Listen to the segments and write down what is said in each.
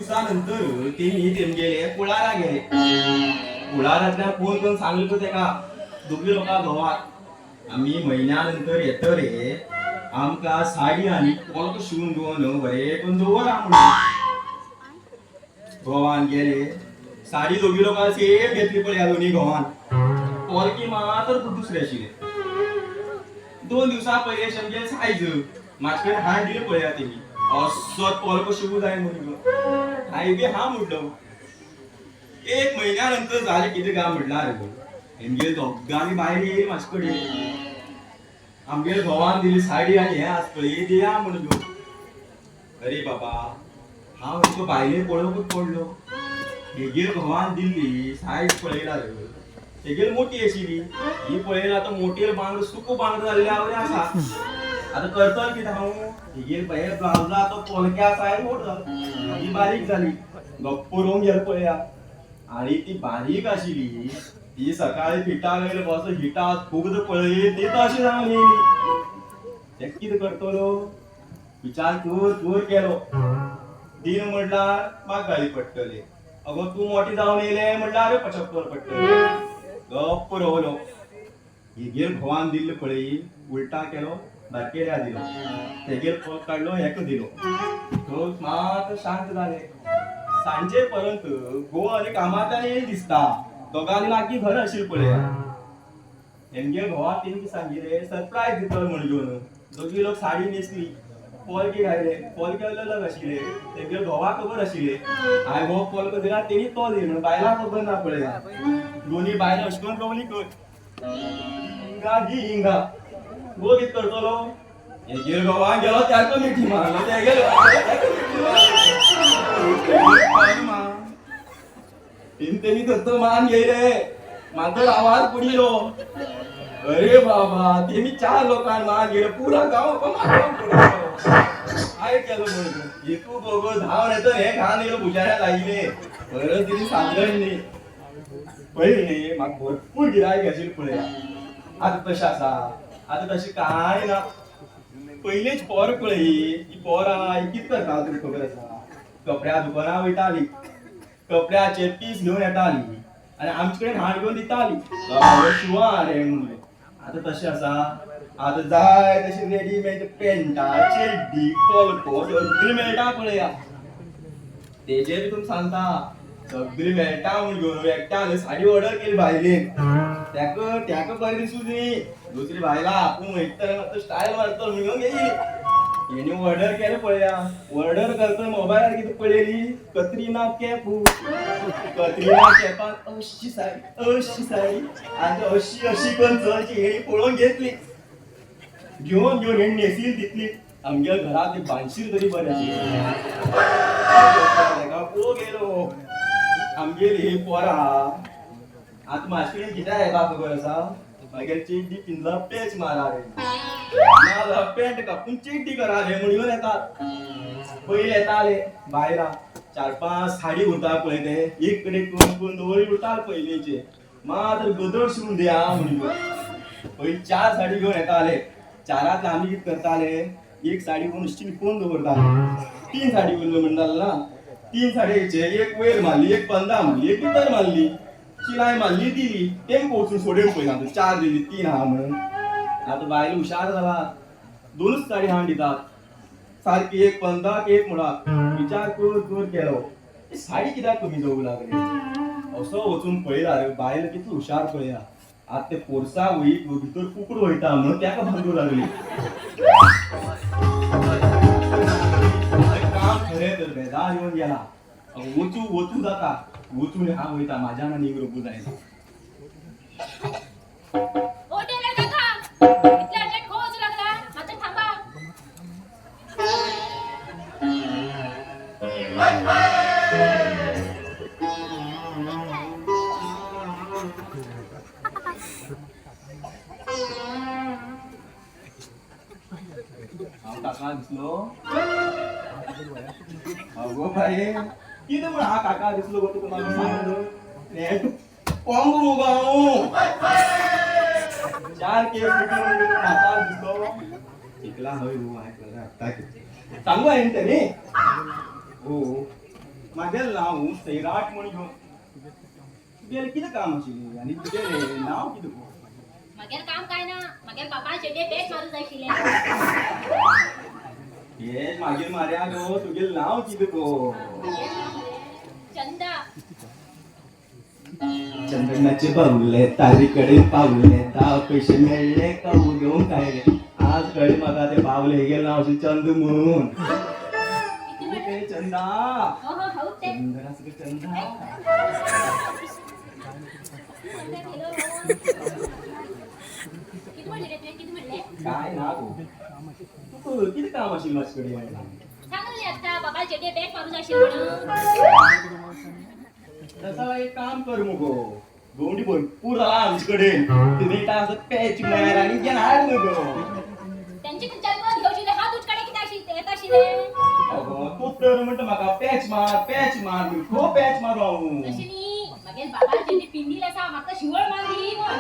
दिवसानंतर तेमी तेमगेले कुळारा गेले. कुळारांतल्यान फोन करून सांगले तो तेका दोगी लोकां घोवाक, आमी म्हयन्या नंतर येतले, आमकां साडी आनी पोलको शिवून घेवन बरें करून दवरा म्हणून. घोवान गेले, साडी दोगी लोकां सेम घेतली पळया दोनी घोवान. पोलकी मात्र दुसरे आशिल्ले. 2 दिवसां पयले शेमगे सायज म्हाजे कडेन हाड दिले पळया तेमी, असोच पोलको शिवू जाय म्हणून. हांवें बी हा म्हणलो. 1 म्हयन्या नंतर जालें कितें काय म्हटल्यार हेमगेर दोगांनी बायल येयली म्हाजे कडेन. आमगेर घोवान दिली साडी आनी हें आस पळय दिया म्हणून घेवन. अरे बाबा, हांव हेका बायले पळोवंकूच पडलो. हेगेर घोवान दिल्ली सायज पळयला रे, हेगेर मोटी आशिल्ली. ही पळयला आतां मोटेर बांगडो सुको बांगडो जाल्ल्या वरी आसा. आतां करतलो कितें हांव? हेगेर पळय ब्लावजा तो पोलक्या सायज मोटो जालो, ही बारीक जाली. गप्प रोवंक गेलो पळया. आनी ती बारीक आशिल्ली ती सकाळी फिटा वयलो बसो हिटा खूब पळय ती तशी जावन येयली. तें कितें करतलो विचार कर कर केलो. दिन म्हटल्यार म्हाका गाळी पडटले, अगो तूं मोठी जावन येयले म्हटल्यार पचक्कर पडटले. गप्प रोवलो. हेगेर घोवान दिल्ले पळय उलटा केलो, बारकेल्या दिलो, तेगेर पोत काडलो, हेका दिलो. तो मात शांत जाले. सांजे पर्यंत घोव आनी कामांतल्यान येयलो दिसता. दोगांनी लागीं घर आशिल्लें पळया. हेमगेर घोवाक तेणी सांगिल्लें सरप्रायज दितलो म्हण घेवन. दोगी लोक साडी न्हेसली, पोलके घायले, पोलके अलग आशिल्ले. तेमगेर घोवाक खबर आशिल्ले हांवें हो पोलको दिला तेणी तो दी म्हणून, बायलांक खबर ना पळया. दोनी बायलां अशें करून रोवली खंय, हिंगा ही हिंगा. घोव कितें करतलो? हेगेर घोवान गेलो ताका मिठी मारलो, तेगेर तेणी धरतो मान घेयले, म्हाका आवाज पडिलो. अरे बाबा, तेमी 4 लोकांक मान घेयले, पुरा गांव म्हाका हांवें केलो म्हणून. एकू गोगो धांवन येता हें घाण येयलो भुजाऱ्या लायिल्ले. परत तिणी सांगलें न्ही पळय न्ही म्हाका भरपूर गिरायक आशिल्लें पळया. आतां तशें आसा, आतां तशें कांय ना. पयलींच पोर पळय, ही पोरां कितें करता तुका खबर आसा? कपड्या दुकानां वयताली, कपड्याचे पीस घेवन येताली आनी आमचे कडेन हाड घेवन दिताली, शिवा रे म्हणून. आतां तशें आसा? आतां जाय तशी रेडीमेड पेंटा, चेड्डी, पोलको सगळीं मेळटा पळया. तेजेर तुमकां सांगता, सगळीं मेळटा म्हूण घेवन एकट्यान साडी ऑर्डर केली बायलेन. ताका ताका बरें दिसूं न्ही, दुसरी बायलां आपूण वयता स्टायल मारतलो म्हणून घेवन गेली. हेणी ऑर्डर केलें पळया. ऑर्डर करता मोबायलार कितें पळयली, कत्रीना कॅप. कत्रीना कॅपान अशी साडी, अशी साडी आनी अशी अशी करून चलची हेणी पळोवन घेतली. घेवन घेवन हेणी न्हेसील तितली आमच्या घरात बांशीर तरी बरें आशिल्लें. पळोवंक गेलो आमगेली पोरां आतां म्हाजे कडेन कित्याक येता खबर आसा? मागीर चेड्डी पिंजला पेच मारा रे, नाजाल्यार पॅन्ट कापून चेड्डी करा रे म्हणून येतात. पयलीं येताले बायलां, 4 5 साडी उरता पळय, ते एक कडेन करून करून दवरी उरता पयलींचे. मात्र गदर शिवून दिया म्हणून पयलीं 4 साडी घेवन येताले. 4 आमी कितें करताले, एक साडी घेवन अशी लिपोवन दवरताले. 3 साडी उरल्यो म्हणून जालें ना. 3 साडयेचे एक वयर मारली, एक पंदा मारली, एक भितर मारली, शिलाय मारली दिली. तेंका वचून सोडून पळयना 4 दिली 3 आहा म्हणून. आतां बायलो हुशार जाला, 2 साडी हाडून दितात सारकी, एक पंदाक एक मुळाक. विचार कर कर केलो, साडी कित्याक कमी जावंक लागली? असो वचून पळयला रे, बायल कितली हुशार पळया. आतां ते पोरसा वयी भितर कुकूड वयता म्हणून ताका बांदूंक लागली. काम खरें तर बेजार येवन गेला. वचू वचू जाता, वचून हांव वयता, म्हाज्यान आनी रोगू जायना. ओ टेलर काका, इतले अर्जंट खंय वचूं लागला? मातशें थांबा. हांव काका दिसलो? अगो बाये, कितें म्हण हा काका दिसलो गो तुका? म्हाका सांग, कोंगो मुगो हांव. 4 केस म्हणून काका दिसलो. शिकला हय गो. सांगू हांवें तेणी हो. मागेल नांव सैराट म्हण घेवन तुगेलें कितें काम आशिल्लें आनी तुगेलें नांव कितें गो? मागेल काम काय ना, मागेल बाबा चेडे बेस मारू जाय आशिल्लें. हे मागीर मार्या गो, तुगेलें नांव कितें गो? मागेल नांव मरे चंदा. चंदनाचे बावले तारी कडेन पावले, ता पयशे मेळ्ळे का उलोवंक आयले. आज कळ्ळें म्हाका ते बावले गेले नांव अशें चंद म्हणून. किती म्हणले? ते चंदा. हो हो हो ते. चंदनाचं गं चंदा. चंदा गेलो. किती म्हणले रे तुवें, किती म्हणले? काय ना गो, तुका कितें काम आशिल्लें म्हाजे कडेन? सांगले आता बाबा चेडे बेस मारू जाय आशिल्लें म्हणून. तसा एक काम कर मुगो, गवंडी भरपूर जाला आमचे कडेन, तुम्ही असं पॅच मार आणि घेणार मुगो. त्यांची खंयच्यान पण घेवची हात उचकडे किती आशिल्ले येत आशिल्ले. अगो तूं तर म्हणटा म्हाका पॅच मार पॅच मार, खो पॅच मारू हांव? तशें न्ही, मागेल बाबा चेडे पिंडील आसा, म्हाका शिवळ मारली म्हण.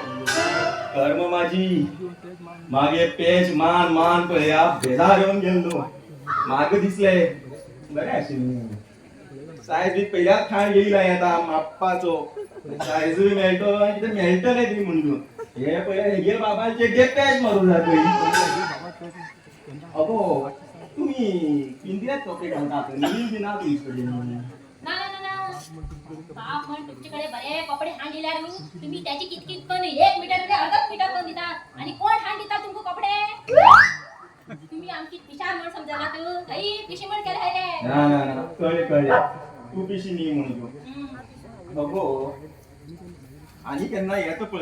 कर्म माझी, मागे पेच मान मान पळया बेजार येवन गेल्लो. म्हाका दिसले बरें आशिल्लें. सायज बी पयल्याच खाण येयला आतां माप्पाचो सायजूय मेळटलो आनी कितें मेळटलें ती म्हणून. हे पळय हेगेल बाबांचे गे पॅच मारूं जाय पळय. अगो तुमी पिंदिराच कपडे घालतात, नील बी ना तुमचे कडेन? ना ना ना ना, बाप म्हण तुमच्याकडे बरे कपडे हाण दिल्यार न्हू, तुम्ही त्याची कितकीत पण 1 मीटर म्हणजे अर्धाच मीटर पण दितात. आणि कोण हाण दितात तुमका कपडे? तुम्ही आमची पिशा म्हण समजला तू काही पिशी म्हण केलं रे. ना ना ना, कळ्ळें कळ्ळें, तूं पिशी न्ही म्हणून. हम्म. अगो आनी केन्ना येता पळय.